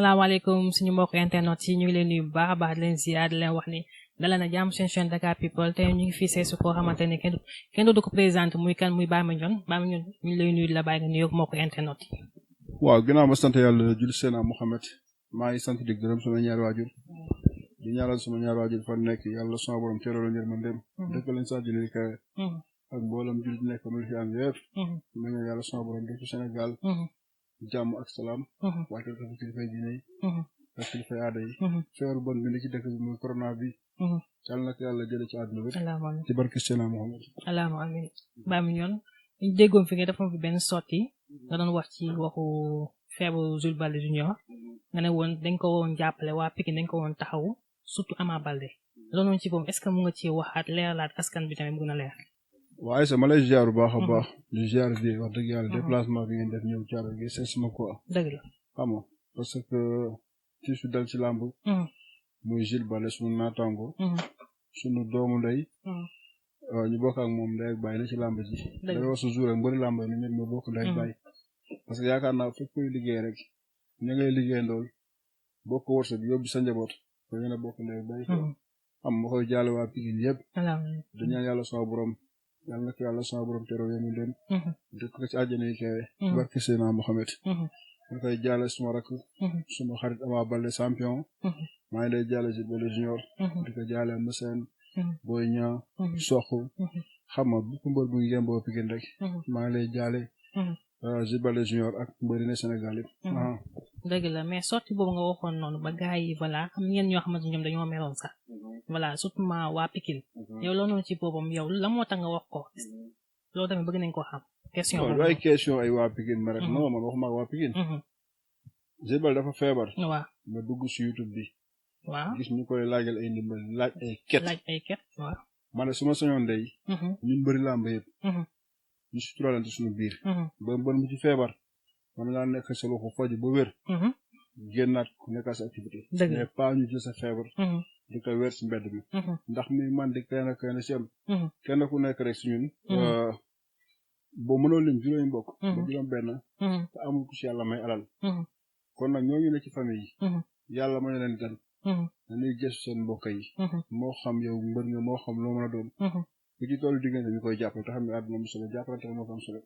salaamaaleykum suñu mbokk internet yi ñu ngi leen nuyu bu baax a baax di leen ziar di leen wax ni dala na jàmm seen chaîne Dakar People tey ñu ngi fii seesu koo xamante ne kenn du ko présenté muy kan muy Baye Mandione ñu ngi lay nuyu la bàyyi nga nuyoog mbokk internet yi. waaw ginnaaw ma sant yàlla julli seen Muhammad maa ngi sant di gërëm sama ñaari waajur di ñaanal sama ñaari waajur fa nekk yàlla sama borom teeloo la njër man dem dëkk leen sax jëlee kawe ak mboolem jullit nekk mu fi am yëpp ma ñaan yàlla sama borom def ci Sénégal jàmm ak salaam wàccal ko fi kilifay diine yi ak kilifay aada yi feebar bon bi ne ci dëkk bi muy corona bi yàlla na ko yàlla jële ci àdduna bi ci barke seen Muhammad allahumma amin Baye Mandione ñu déggoon fi nga defoon fi benn sorti nga doon wax ci waxu feebaru Jules Baldé Junior nga ne woon dañ ko woon jàppale waa Pikine dañ ko woon taxawu surtout Ama Baldé loolu ci boobu est-ce que mu nga ci waxaat leeralaat askan bi tamit bëgg na leer. waaye sa ma lay ziar bu baax a baax di ziar bi wax dëgg yàlla déplacement bi ngeen def ñëw caaro gi c'est sama quoi dëgg la xam nga parce que ci su dal ci làmb muy Jules Baldé suñu naataango suñu doomu ndey ñu bokk ak moom ndey ak bàyyi na ci làmb ji dafa wax sa jour rek mbëri làmb ni ñun ñoo bokk ndey ak bàyyi parce que yaakaar naa fépp koy liggéey rek ñu ngay liggéey ndool bokk wërsëg bi yóbbu sa njaboot ko ngeen a bokk ndey ak bàyyi xam ma koy jaale waa Pikine yëpp di ñaan yàlla sama borom yàlla na ko yàlla sama borom teroo yemu leen dëkk ko ci àjjana yi kewe barke Seydina Mohamed ma koy jaale suma rakk suma xarit Ama Baldé champion maa ngi lay jaale Jules Baldé Junior di ko jaale Moussène Boy Niang Sokh xam nga bu ko mbër bu ngi yemboo Pikine rek maa ngi lay jaale Jules Baldé Junior ak mbëri ne Sénégal yëpp dëgg la mais sorti boobu nga waxoon noonu ba gars yi voilà am ñeen ñoo xamante ñoom dañoo meroon sax voilà surtout ma waa Pikine yow loolu noonu ci boobam yow la moo tax nga wax ko loolu tamit bëgg nañ ko xam question boobu ay question ay waa Pikine ma rek non man waxuma waa Pikine Jules Baldé dafa feebar waaw ma dugg si YouTube bi waaw gis ñu koy laajal ay ndimbal laaj ay ket waaw ma ne su ma sañoon day ñun bëri làmb yëpp ñu suturaalante suñu biir ba mbër mu ci feebar man ngaa nekk sa loxo faju ba wér génnaat ku nekk sa activité mais pas ñu jël sa feebar di ko wér si mbedd mi ndax mi man di kenn si am kenn ku nekk rek si ñun boo mënoo lim juróomi mbokk ba juróom benn te amul ku si yàlla may alal kon nag ñooñu ne ci famille yi yàlla may leen gan dañuy gëstu seen mbokk yi moo xam yow mbër nga moo xam loo mën a doon bu ci tollu diggante ñu koy jàppale te xam ne àdduna mu solo jàppale te moo ko am solo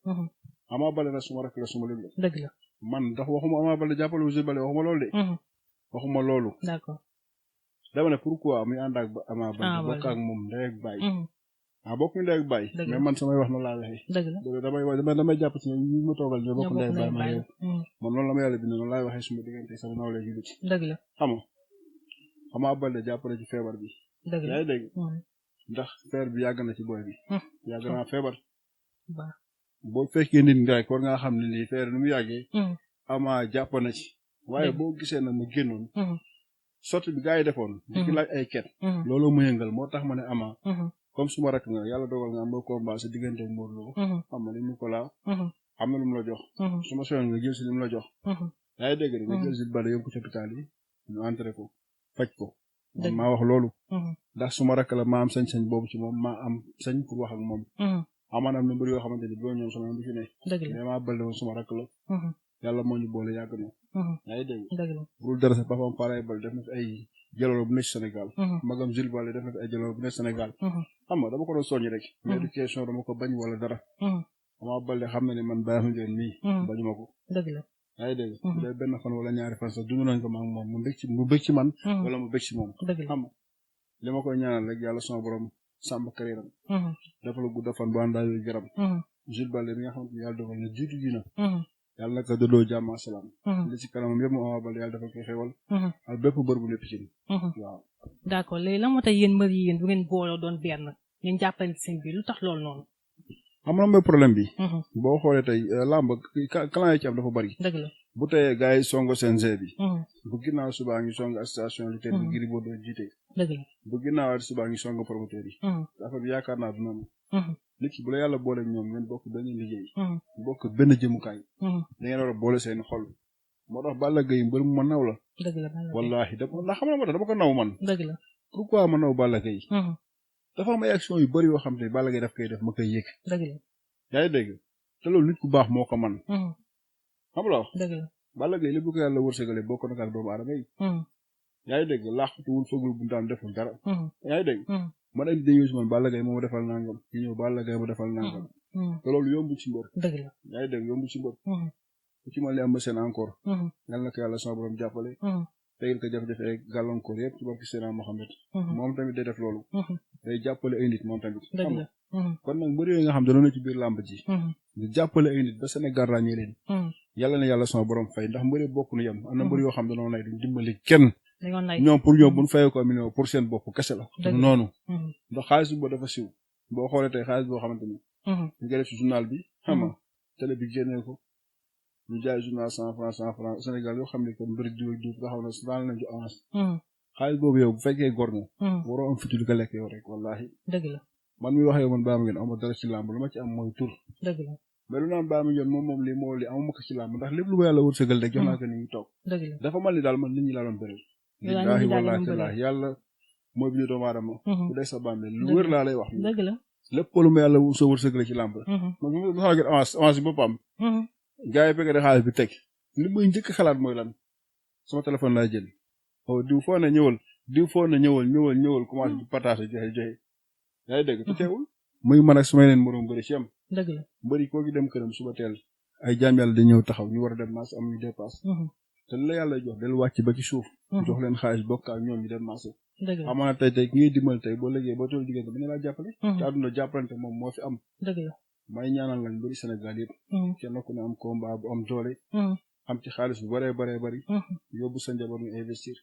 Ama Baldé la suma rakk la suma lépp la dëgg la man ndax waxuma Ama Baldé jàppale wu Jules Baldé waxuma loolu de waxuma loolu d'accord dama ne pourquoi muy ànd ak Ama Baldé bokk ak moom ndey ak baay bokk ñu ndey ak baay mais man samay wax na laa waxee dëgg la damay jàpp ci ñu ma toogal ñoo bokk ndey ak baay man yow man noonu la ma yàlla bind noonu laay waxee suma diggante sama nawle ji ci dëgg la xam nga Ama Baldé jàppale ci feebar bi yaa ngi dégg ndax feebar bi yàgg na ci booy bi yàgg naa feebar boo fekkee nit ngaay war ngaa xam ne lii feebar nu mu yàggee Ama jàpp na ci waaye boo gisee na mu génnoon sotti bi gaa yi defoon di ki laaj ay ket loolu mu yëngal moo tax ma ne Ama comme suma rakk nga yàlla dogal nga am ba combat sa diggante Modou Lo xam nga li mu ko laa am na lu mu la jox suma soyoon nga jël si li mu la jox yaa ngi dégg de nga jël si Baldé yóbbu ko ci hôpital yi ñu entré ko faj ko man maa wax loolu ndax suma rakk la maa am sañ-sañ boobu ci moom maa am sañ pour wax ak moom amaan am na mbir yoo xamante ni boo ñoom sama du fi ne mais maa Baldé woon suma rakk la yàlla moo ñu boole yàgg na yaa ngi dégg bul dara sa papam Falaye Baldé def na fi ay jaloor bu nekk Sénégal magam Jules Baldé def na fi ay jaloor bu nekk Sénégal xam nga dama ko doon soññ rek mais du question dama ko bañ wala dara Ama Baldé xam na ne man Baye Mandione mii bañuma ko yaa ngi dégg bu dee benn fan wala ñaari fan sax dund nañ ko maag moom mu bëgg ci man wala mu bëgg ci moom xam nga li ma koy ñaanal rek yàlla sama borom sàmm carrièram dafa la gudd fan bu àndaa yu garam Jules Baldé bi nga xam ne yàlla dogal na jiitu ji na yàlla naka dodoo jàmm asalaam li ci kanamam yëpp mu Ama Baldé yàlla dafa koy xewal ak bépp bër bu lépp ci waaw d'accord léegi la moo tax yéen mbër yi yéen bu ngeen booloo doon benn ngeen jàppale seen biir lu tax loolu noonu xam nga mooy problème bi boo xoolee tey làmb clan yi ci am dafa bari dëgg la bu teyee gars yi songo CNG bi bu ginnaaw subaa ngi song association lu tey bu Gris Bordeaux jiite dëgg la bu ginnaaw subaa ngi song promoteur yi dafa bi yaakaar naa du noonu nit ki bu la yàlla boole ñoom ngeen bokk benn liggéey bokk benn jëmukaay da ngeen war a boole seen xol moo tax Balla Gaye mbër mu ma naw la dëgg la wallaahi ndax xam na moo tax dama ko naw man dëgg la pourquoi ma naw Balla Gaye dafa am ay action yu bari yoo xam te Balla Gaye daf koy def ma koy yëg dëgg la yaa ngi dégg te loolu nit ku baax moo ko man xam la wax Balla Gaye lépp lu ko yàlla wërsëgale bokk na ak doomu aadama yi yaa ngi dégg laaxatuwul fëggul bu daan deful dara yaa ngi dégg man ay dañu man Balla Gaye moo ma defal nangam ci ñëw Balla Gaye ma defal nangam te loolu yombu ci mbër yaa ngi dégg yombu ci mbër ku ci ma li am seen encore yal na ko yàlla sama borom jàppale tegal ko jafe-jafe ay gàllankoor yëpp ci barke Seydina Mohamed moom tamit day def loolu day jàppale ay nit moom tamit xam nga kon nag mbër yooyu nga xam dañoo ne ci biir làmb ji di jàppale ay nit ba Sénégal ràññee leen yàlla na yàlla sama borom fay ndax mbëri bokk nu yem am na mbër yoo xam dañoo nay duñ dimbali kenn ñoom pour ñoom buñ fayee ko million pour seen bopp kese la noonu ndax xaalis bi boo dafa siw boo xoolee tey xaalis boo xamante ni ñu ngi def ci journal bi xam nga télé bi génnee ko ñu jaay journal 100 francs Sénégal yoo xam ne kon mbëri diw ak diw nga xam ne daan nañ ci avance xaalis boobu yow bu fekkee gor nga waroo am fitu li ko lekk yow rek wallahi dëgg la man mi wax yow man Baye Mandione amuma dara ci làmb lu ma ci am mooy tur dëgg la mais lu naan Baye Mandione moom lii moo li amuma ko ci làmb ndax lépp lu ko yàlla wërsëgal rek jox naa ko ni ñu toog dafa mal ni daal man nit ñi laa doon bëri billaahi wallaahi tallaahi yàlla mooy bi ñu doomu aadama bu dee sa bàmmeel lu wër laa lay wax dëgg la lépp lu ma yàlla sa wërsëgal ci làmb man ma gën avance bi boppam gars yi fekk de xaalis bi teg li muy njëkk xalaat mooy lan sama téléphone laa jël diw foo ne ñëwal diw foo ne ñëwal commencé di partager joxe yaa ngi dégg te teewul muy man ak su may leen moroom bëri ci am dëgg la bëri koo gi dem këram suba teel ay jaam yàlla di ñëw taxaw ñu war a dem marché am ñu dépasse te li la yàlla jox del wàcc ba ci suuf jox leen xaalis bokk ak ñoom ñu dem marché amaana tey ki ngay dimbal tey boo liggéey boo toll jigéen ba ñu laa jàppale te àdduna jàppalante moom moo fi am dëgg la may ñaanal lañ bëri Sénégal yëpp kenn ku ne am combat bu am doole am ci xaalis bu bëree bëri yóbbu sa njaboot ñu investir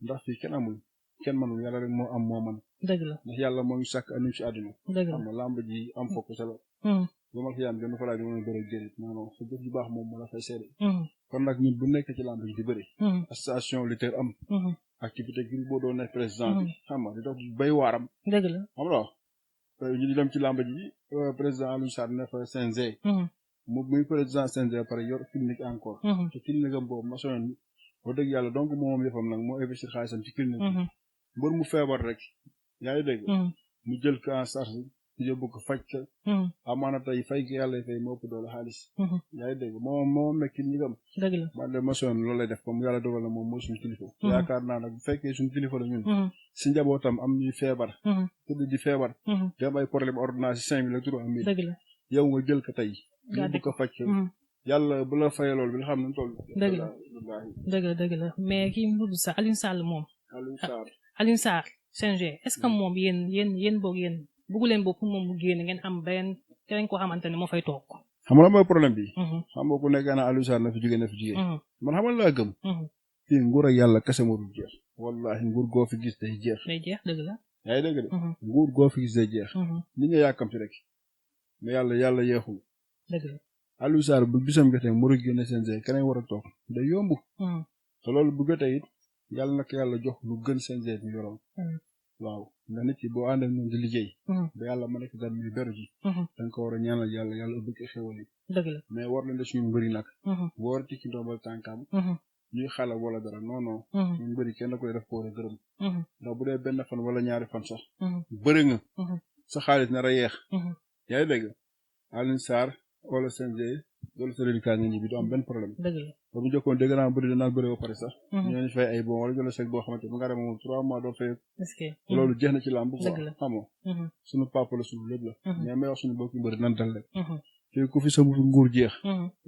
ndax fii kenn amul kenn manul yàlla rek moo am moo man dëgg la ndax yàlla moo ñu sàkk anuñ ci àdduna xam nga làmb ji am fokk sa la bu ma xiyaam gën fa laaj mën a bëri déedéet non sa jëf ju baax moom moo la fay seede kon nag ñun bu nekk ci làmb ji di bëri association lutteur am activité gi boo doon nekk président bi xam nga di dox bay waaram dëgg la xam nga ñu di dem ci làmb ji président Alioune Sarr ne fa CNG muy président CNG pare yor clinique encore te clinique am boobu ma sonoon wax dëgg yàlla donc moom yëfam nag moo investir xaalisam ci clinique bi mbër mu feebar rek yaa ngi dégg mu jël ko en charge ñu yóbbu ko faj ko amaana tey fay gi yàlla fay moo ëpp doole xaalis yaa ngi dégg moom nekk clinique am dëgg la man de ma sonoon loolu lay def comme yàlla dogal na moom mooy suñu kilifa yaakaar naa nag bu fekkee suñu kilifa la ñun si njabootam am ñuy feebar tëdd di feebar dem ay problème ordonnance 5 000 ak 3 000 yow nga jël ko tey yóbbu ko faj ko yàlla bu la fayee loolu bi nga xam ne toll dëgg la mais kii mu tudd sax Alioune Sall moom Alioune Sarr CNG est-ce que moom yéen boog yéen bëggu leen boobu moom mu génn ngeen am beneen keneen koo xamante ne moo fay toog xam nga mooy problème bi xam nga ku nekk na Alioune Sarr na fi jógee man xamal laa gëm fii nguur ak yàlla kese moo dul jeex wallahi nguur goo fi gis day jeex dëgg la yaa ngi dégg de nguur goo fi gis day jeex nit ñi yàkkamti rek mais yàlla yeexul dëgg la Alioune Sarr bu bisam jotee mu génne CNG keneen war a toog day yomb te loolu bu jotee it yàlla na ko yàlla jox lu gën CNG bi yoroon waaw ndax nit ki boo ànd ak ñoom di liggéey ba yàlla ma nekk gan muy beru ji danga ko war a ñaanal yàlla ubbi ko xéwal yi dëgg la mais war leen de suñu mbëri nag boo war a tikki ndombal tànkam ñuy xala wala dara non ñun mbëri kenn koy def ko war a gërëm ndax bu dee benn fan wala ñaari fan sax bëri nga sa xaalis nar a yeex yaa ngi dégg Alioune Sarr wala CNG wala sa rédicat nga ñibbi du am benn problème dëgg la ba bu jokkoon dégg naa bëri danaa bëri ba pare sax ñooñu fay ay bon wala jëla chèque boo xamante bu nga dem moom 3 mois doo fay loolu jeex na ci làmb quoi xamoo suñu papa la suñu lépp la mais may wax suñu bokki mbëri nan dal rek fii ku fi sa nguur jeex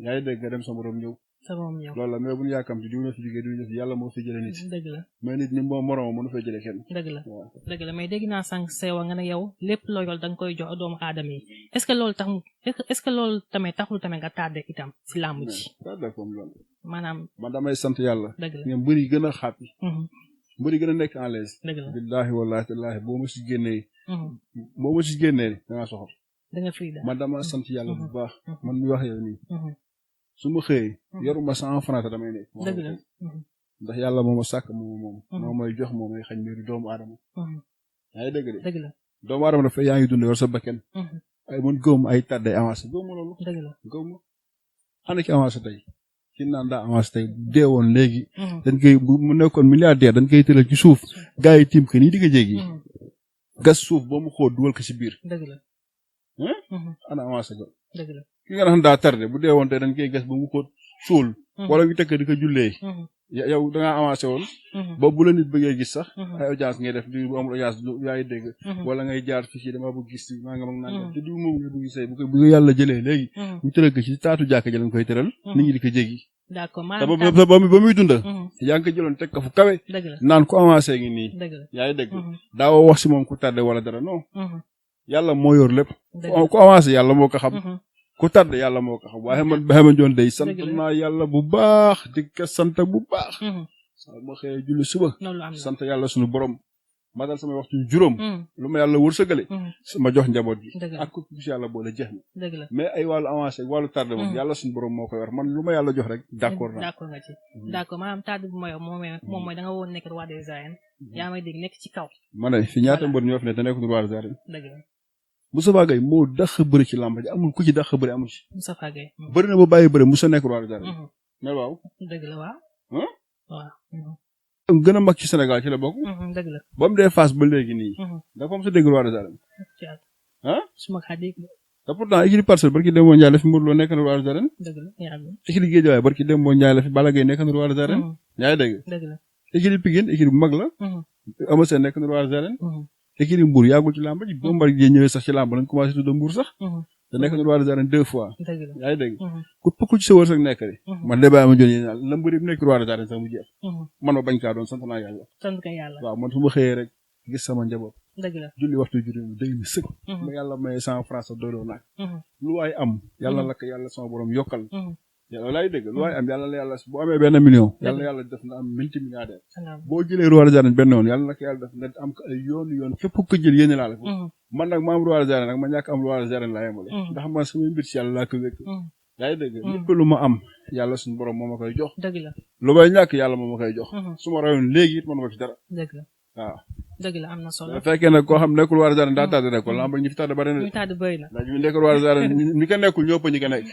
yaa ngi dégg nga dem sa morom ñëw loolu la mais bu ñu yàkkamti diw na fi jógee diw na fi yàlla moo fi jëlee nit dëgg la mais nit ñi moroom mënu fay jëlee kenn dëgg la mais dégg naa sànq sewa nga ne yow lépp loo yor da nga koy jox doomu aadama yi est-ce que loolu tamit taxul tamit nga tardé itam si làmb ji tardé comme loolu maanaam man damay sant yàlla nga mbëri gën a xàppi mbëri gën a nekk en l'aise billaahi wallaahi tallaahi boo ma si génnee dangaa soxor da nga fri man dama sant yàlla bu baax man mi wax yow nii su ma xëyee yoruma 100 francs te damay nekk dëgg la ndax yàlla moo ma sàkk moo may jox moo may xañ mbiri doomu aadama yaa ngi dégg de dëgg la doomu aadama dafa yaa ngi dund yor sa bakken ay man gëwum ay tàdday avancé gëwuma loolu dëgg la gëwuma ana ki avancé tey ki naan daa avancé tey deewoon léegi dañ koy mu nekkoon milliardaire dañ koy tëral ci suuf gars yi tiim ko nii di ko jéggi gas suuf ba mu xóot dugal ko ci biir dëgg la ana avancé ga dëgg la ki nga xam daa tardé bu dee woon tey dañ koy gas ba mu xóot suul wala ñu tekk di ko jullee yow da ngaa avancé woon ba bu la nit bëggee gis sax ay audience ngay def di bu amul audience yaa ngi dégg wala ngay jaar fii dama bëgg gis nangam ak nangam te diw moom nga bëgg gisee bu ko yàlla jëlee léegi ñu tëral ko ci taatu jàkk ji lañ koy tëral nit ñi di ko jéggi te ba muy dunda yaa ngi ko jëloon teg ko fu kawe naan ku avancé ngi nii yaa ngi dégg daawoo wax si moom ku tardé wala dara non yàlla moo yor lépp ku avancé yàlla moo ko xam ku tardé yàlla moo ko xam waaye man Baye Mandione day sant naa yàlla bu baax di ko sant bu baax saa ma xëyee julli suba sant yàlla suñu borom matal sama waxtu juróom lu ma yàlla wërsëgale ma jox njaboot gi ak ku ci yàlla boole jeex na mais ay wàllu avancé wàllu tardé moom yàlla suñu borom moo koy war man lu ma yàlla jox rek d'accord naa d'accord nga ci d'accord maanaam tardé bu ma yow moom mooy da nga woon nekk roi des arènes yaa may dégg nekk ci kaw ma ne fi ñaata mbër ñoo fi ne te nekk roi des arènes Moustapha Gaye moo dàq bëri ci làmb ji amul ku ci dàq bëri amul ci Moustapha Gaye bëri na ba bàyyi bëri musa nekk roi des arènes mais waaw dëgg la waaw waaw gën a mag ci Sénégal ci la bokk dëgg la ba mu dee Fass ba léegi nii dafa am sa dégg roi des arènes suma xaa dégg te pourtant équipe Parcelles barki dem moo Njaay la fi Modou Lo nekk na roi des arènes dëgg la équipe Guédiawaye barki dem moo Njaay la fi Balla Gaye nekk na roi des arènes yaa ngi dégg dëgg la équipe Pikine équipe bu mag la Ama Sène nekk na roi des arènes équipe Mbour yàggul ci làmb ji Bombardier ñëwee sax ci làmb lañ commencé tudd Mbour sax te nekk na roi des arènes 2 fois yaa ngi dégg ku pëkku ci sa wërsëg nekk de man de Baye Mandione yéen la mbëri nekk roi des arènes sax mu jeex man ma bañ kaa doon sant naa yàlla waaw man su ma xëyee rek gis sama njaboot julli waxtu juróomi day mi sëkk ba yàlla maye 100 francs sax dooloo naag lu waay am yàlla la ko yàlla sama borom yokkal yàlla laay dégg lu waay am yàlla la yàlla boo amee benn million yàlla def na am multimilliardaire boo jëlee roi des arènes benn yoon yàlla na ko yàlla def nga am ko ay yoon képp ko jël yéene laa la man nag ma am roi des arènes nag ma ñàkk am roi des arènes laa yemale ndax man sama mbir si yàlla laa ko wékk yaa ngi dégg lépp lu ma am yàlla suñu borom moo ma koy jox lu may ñàkk yàlla moo ma koy jox su ma rayoon léegi it man ma ci dara waaw dëgg la am na solo bu fekkee nag koo xam nekkul roi des arènes daa tardé rek kon lamb ñi fi tardé bari na ñu tardé bëri na ñu nekkul roi des arènes ñi ko nekkul ñëpp ñi ko nekk